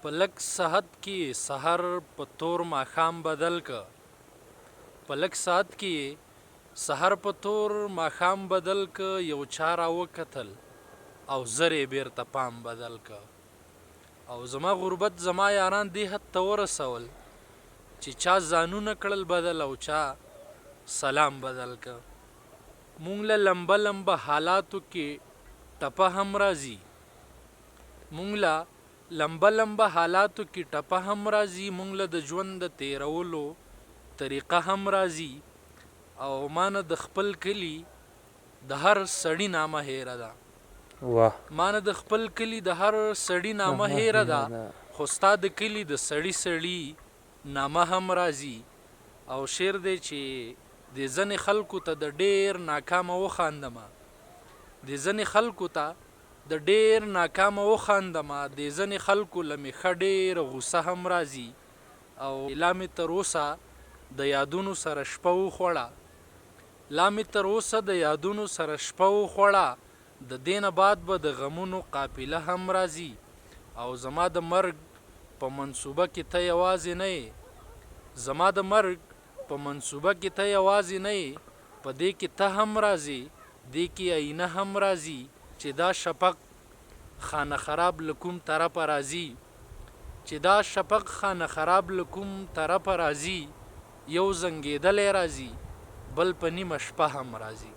په لږ ساعت کې یې سحر په تور ماښام بدل که په لږ ساعت کې یې سحر په تور ماښام بدل که یو چا راوکتل او زر یې بیرته پام بدل که او زما غربت زما یاران دې حد ته ورسول چې چا ځانونه کړل بدل او چا سلام بدل که مونږ له لمبه لمبه حالاتو کې ټپه هم راځي مونږ له لمبه لمبه حالاتو کې ټپه هم راځي مونږ له د ژوند د تیرولو طریقه هم راځي او مانه د خپل کلي د هر سړي نامه هیره ده. واه. مانه د خپل کلي د هر سړي نامه هیره ده خو ستا د کلي د سړي سړي نامه هم راځي او شعر دی چې دې ځنې خلکو ته د ډیر ناکامه وخاندمه دې ځنې خلکو ته د ډیر ناکامه وخاندمه دې ځنې خلکو له مې ښه ډیره غوسه هم راځي او لا مې تر اوسه د یادونو سره شپه وخوړه لا مې تر اوسه د یادونو سره شپه وخوړه د دې نه بعد به د غمونو قافله هم راځي او زما د مرګ په منصوبه کې ته یوازې نه یې زما د مرګ په منصوبه کې ته یوازې نه یې په دې کې ته هم راځې دې کې ائینه هم راځي چې دا شفق خانه خراب له کوم طرفه راځي چې دا شفق خانه خراب له کوم طرفه راځي یو زنګېدلی راځي بل په نیمه شپه هم راځي.